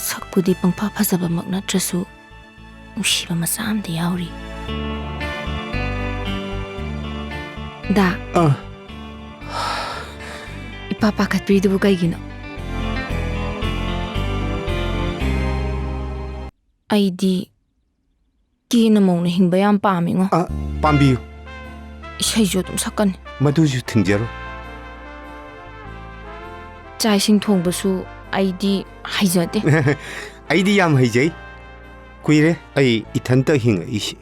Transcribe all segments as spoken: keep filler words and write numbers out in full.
ꯁꯛꯄꯨꯗꯤ ꯄꯪꯐ ꯐꯖꯕꯃꯛ ꯅꯠꯇ꯭ꯔꯁꯨ, ꯅꯨꯡꯁꯤꯕ ꯃꯆꯥ ꯑꯃꯗꯤ ꯌꯥꯎꯔꯤ꯫ ꯗꯥ, ꯑ꯫ ꯏꯄꯥ ꯄꯥꯈꯠꯄꯤꯔꯤꯗꯨꯕꯨ ꯀꯩꯒꯤꯅꯣ? ꯑꯩꯗꯤ ꯀꯦꯅ ꯃꯧꯅ ꯍꯤꯡꯕ ꯌꯥꯝ ꯄꯥꯝꯃꯤꯉꯣ꯫ ꯑ, ꯄꯥꯝꯕꯤꯌꯨ꯫ ꯏꯁꯩꯁꯨ ꯑꯗꯨꯝ ꯁꯛꯀꯅꯤ꯫ ꯃꯗꯨꯁꯨ ꯊꯤꯟꯖꯔꯣ꯫ ꯆꯥꯛ ꯏꯁꯤꯡ ꯊꯣꯡꯕꯁꯨ ꯑꯩꯗꯤ ꯍꯩꯖꯗꯦ꯫ ꯑꯩꯗꯤ ꯌꯥꯝ ꯍꯩꯖꯩ꯫ ꯀꯨꯏꯔꯦ ꯑꯩ ꯏꯊꯟꯇ ꯍꯤꯡꯉꯛꯏꯁꯤ꯫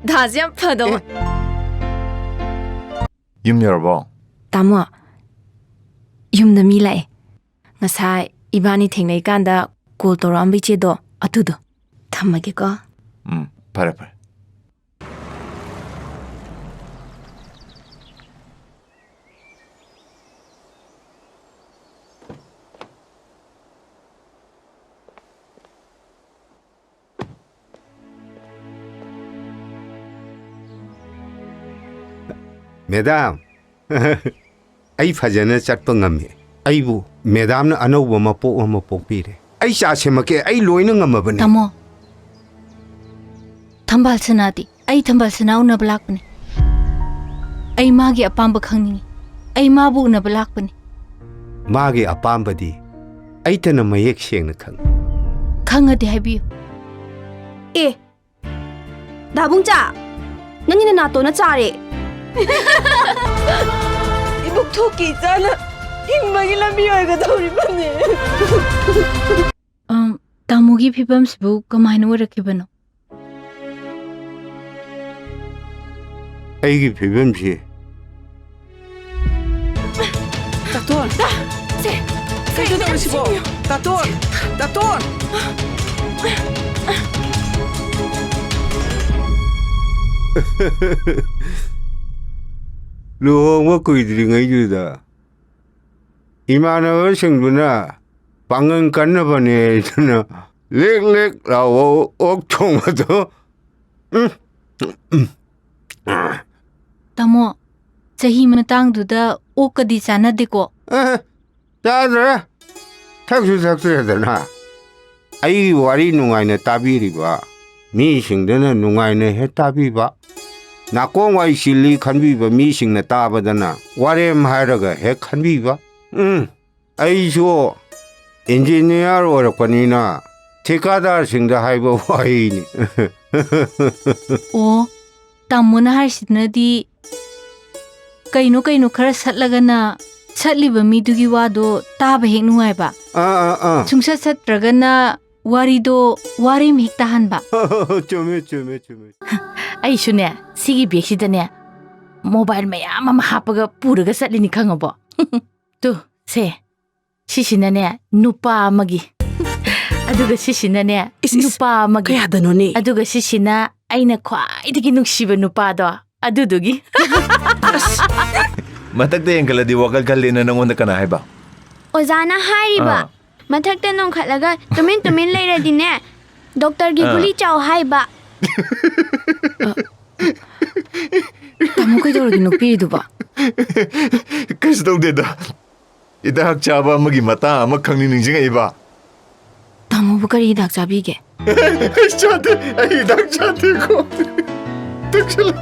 ꯗꯥꯁꯦ ꯌꯥꯝ ꯐꯗꯧ ꯃꯥ- ꯑꯦ꯫ ꯌꯨꯝ ꯌꯧꯔꯕꯣ? ꯇꯥꯃꯣ, ꯌꯨꯝꯗ ꯃꯤ ꯂꯥꯛꯑꯦ꯫ ꯉꯁꯥꯏ ꯏꯕꯥꯅꯤ ꯊꯦꯡꯅꯩꯀꯥꯟꯗ ꯀꯣꯜ ꯇꯧꯔꯛꯑꯝꯕ ꯏꯆꯦꯗꯣ, ꯑꯗꯨꯗꯣ꯫ ꯊꯝꯃꯒꯦꯀꯣ꯫ ꯎꯝ, ꯐꯔꯦ, ꯐꯔꯦ꯫ ꯃꯦꯗꯥꯝ, ꯑꯩ ꯐꯖꯅ ꯆꯠꯄ ꯉꯝꯃꯤ꯫ ꯑꯩꯕꯨ ꯃꯦꯗꯥꯝꯅ ꯑꯅꯧꯕ ꯃꯄꯣꯛ ꯑꯃ ꯄꯣꯛꯄꯤꯔꯦ꯫ ꯑꯩ ꯆꯥ ꯁꯦꯝꯃꯛꯀꯦ, ꯑꯩ ꯂꯣꯏꯅ ꯉꯝꯃꯕꯅꯤ꯫ ꯇꯥꯃꯣ, ꯊꯝꯕꯥꯜ ꯁꯅꯥꯗꯤ? ꯑꯩ ꯊꯝꯕꯥꯜ ꯁꯅꯥ ꯎꯅꯕ ꯂꯥꯛꯄꯅꯤ꯫ ꯑꯩ ꯃꯥꯒꯤ ꯑꯄꯥꯝꯕ ꯈꯪꯅꯤꯡꯉꯤ꯫ ꯑꯩ ꯃꯥꯕꯨ ꯎꯅꯕ ꯂꯥꯛꯄꯅꯤ꯫ ꯃꯥꯒꯤ ꯑꯄꯥꯝꯕꯗꯤ ꯑꯩꯇꯅ ꯃꯌꯦꯛ ꯁꯦꯡꯅ ꯈꯪꯏ꯫ ꯈꯪꯉꯗꯤ ꯍꯥꯏꯕꯤꯌꯨ꯫ ꯑꯦ, ꯗꯥꯕꯨꯡꯆꯥ, ꯅꯪꯒꯤ ꯅꯅꯥꯇꯣꯟꯅ ꯆꯥꯔꯦ꯫ ꯏꯕꯨꯛ ꯊꯣꯛꯀꯤ ꯏꯆꯥꯅ ꯍꯤꯡꯕꯒꯤ ꯂꯝꯕꯤ ꯑꯣꯏꯒꯗꯧꯔꯤꯕꯅꯦ꯫ ꯑꯝ, ꯇꯥꯃꯣꯒꯤ ꯐꯤꯕꯝꯁꯤꯕꯨ ꯀꯃꯥꯏꯅ ꯑꯣꯏꯔꯛꯈꯤꯕꯅꯣ? ꯑꯩꯒꯤ ꯐꯤꯕꯝꯁꯤ ꯗꯥꯇꯣꯟ! ꯁꯦ, ꯀꯩꯅꯣ ꯇꯧꯔꯤꯁꯤꯕꯣ? ꯗꯥꯇꯣꯟ! ꯗꯥꯇꯣꯟ! ꯂꯨꯍꯣꯡꯕ ꯀꯨꯏꯗ꯭ꯔꯤꯉꯩꯗꯨꯗ ꯏꯃꯥꯟꯅꯕꯁꯤꯡꯗꯨꯅ ꯄꯥꯡꯒꯜ ꯀꯟꯅꯕꯅꯦ ꯍꯥꯏꯗꯅ ꯂꯦꯛ ꯂꯦꯛ ꯂꯥꯎꯕ ꯑꯣꯛ ꯊꯣꯡꯕꯗꯣ꯫ ꯎꯝ꯫ ꯇꯥꯃꯣ, ꯆꯍꯤ ꯃꯇꯥꯡꯗꯨꯗ ꯑꯣꯛꯀꯗꯤ ꯆꯥꯟꯅꯗꯦꯀꯣ? ꯑꯦ, ꯆꯥꯗ꯭ꯔꯦ꯫ ꯊꯛꯁꯨ ꯊꯛꯇ꯭ꯔꯦꯗꯅ꯫ ꯑꯩꯒꯤ ꯋꯥꯔꯤ ꯅꯨꯡꯉꯥꯏꯅ ꯇꯥꯕꯤꯔꯤꯕ ꯃꯤꯁꯤꯡꯗꯨꯅ ꯅꯨꯡꯉꯥꯏꯅ ꯍꯦꯛ ꯇꯥꯕꯤꯕ, ꯅꯥꯀꯣꯡ ꯋꯥꯏ ꯆꯤꯜꯂꯤ ꯈꯟꯕꯤꯕ ꯃꯤꯁꯤꯡꯅ ꯇꯥꯕꯗꯅ ꯋꯥꯔꯦꯝ ꯍꯥꯏꯔꯒ ꯍꯦꯛ ꯈꯟꯕꯤꯕ꯫ ꯎꯝ, ꯑꯩꯁꯨ ꯏꯟꯖꯤꯅꯤꯌꯥꯔ ꯑꯣꯏꯔꯛꯄꯅꯤꯅ ꯊꯤꯀꯥꯗꯥꯔꯁꯤꯡꯗ ꯍꯥꯏꯕ ꯋꯥꯍꯩꯅꯤ꯫ ꯑꯣ, ꯇꯥꯃꯣꯅ ꯍꯥꯏꯔꯤꯁꯤꯅꯗꯤ ꯀꯩꯅꯣ ꯀꯩꯅꯣ ꯈꯔ ꯁꯠꯂꯒꯅ ꯁꯠꯂꯤꯕ ꯃꯤꯗꯨꯒꯤ ꯋꯥꯗꯣ ꯇꯥꯕ ꯍꯦꯛ ꯅꯨꯡꯉꯥꯏꯕ꯫ ꯑꯥ, ꯑꯥ, ꯑꯥ꯫ ꯁꯨꯡꯁꯠ ꯁꯠꯇ꯭ꯔꯒꯅ ꯋꯥꯔꯤꯗꯣ ꯋꯥꯔꯦꯝ ꯍꯦꯛ ꯇꯥꯍꯟꯕ꯫ ꯆꯨꯝꯃꯦ, ꯆꯨꯝꯃꯦ, ꯆꯨꯝꯃꯦ꯫ ꯑꯩꯁꯨꯅꯦ, ꯁꯤꯒꯤ ꯕꯦꯒꯁꯤꯗꯅꯦ ꯃꯣꯕꯥꯏꯜ ꯃꯌꯥꯝ ꯑꯃ ꯍꯥꯞꯄꯒ ꯄꯨꯔꯒ ꯆꯠꯂꯤꯅꯤ, ꯈꯪꯉꯕꯣ? ꯇꯨ, ꯁꯦ, ꯁꯤꯁꯤꯅꯅꯦ ꯅꯨꯄꯥ ꯑꯃꯒꯤ, ꯑꯗꯨꯒ ꯁꯤꯁꯤꯅꯅꯦ ꯏꯁ, ꯏꯁ, ꯅꯨꯄꯥ ꯑꯃꯒꯤ, ꯀꯌꯥꯗꯅꯣꯅꯦ? ꯑꯗꯨꯒ ꯁꯤꯁꯤꯅ ꯑꯩꯅ ꯈ꯭ꯋꯥꯏꯗꯒꯤ ꯅꯨꯡꯁꯤꯕ ꯅꯨꯄꯥꯗꯣ, ꯑꯗꯨꯗꯨꯒꯤ꯫ ꯃꯊꯛꯇ ꯌꯦꯡꯈꯠꯂꯗꯤ ꯋꯥꯈꯜ ꯈꯜꯂꯦꯅ ꯅꯪꯉꯣꯟꯗ ꯀꯅꯥ ꯍꯥꯏꯕ? ꯑꯣꯖꯥꯅ ꯍꯥꯏꯔꯤꯕ, ꯑꯥ꯫ ꯃꯊꯛꯇ ꯅꯣꯡꯈꯠꯂꯒ ꯇꯨꯃꯤꯟ ꯇꯨꯃꯤꯟ ꯂꯩꯔꯗꯤꯅꯦ, ꯗꯣꯛꯇꯔꯒꯤ ꯑꯥ꯫ ꯒꯨꯂꯤ ꯆꯥꯎ ꯍꯥꯏꯕ꯫ ꯇꯥꯃꯣ, ꯀꯩꯗꯧꯔꯒꯦ ꯅꯣꯛꯄꯤꯔꯤꯗꯨꯕꯣ? ꯀꯩꯁꯨ ꯇꯧꯗꯦꯗ꯫ ꯍꯤꯗꯥꯛ ꯆꯥꯕ ꯑꯃꯒꯤ ꯃꯇꯥꯡ ꯑꯃ ꯈꯪꯅꯤꯡ ꯅꯤꯡꯁꯤꯡꯉꯛꯏꯕ꯫ ꯇꯥꯃꯣꯕꯨ ꯀꯔꯤ ꯍꯤꯗꯥꯛ ꯆꯥꯕꯤꯒꯦ? ꯑꯩ ꯆꯥꯗꯦ, ꯑꯩ ꯍꯤꯗꯥꯛ ꯆꯥꯗꯦꯀꯣ꯫ ꯇꯛꯁꯤꯜꯂꯨ꯫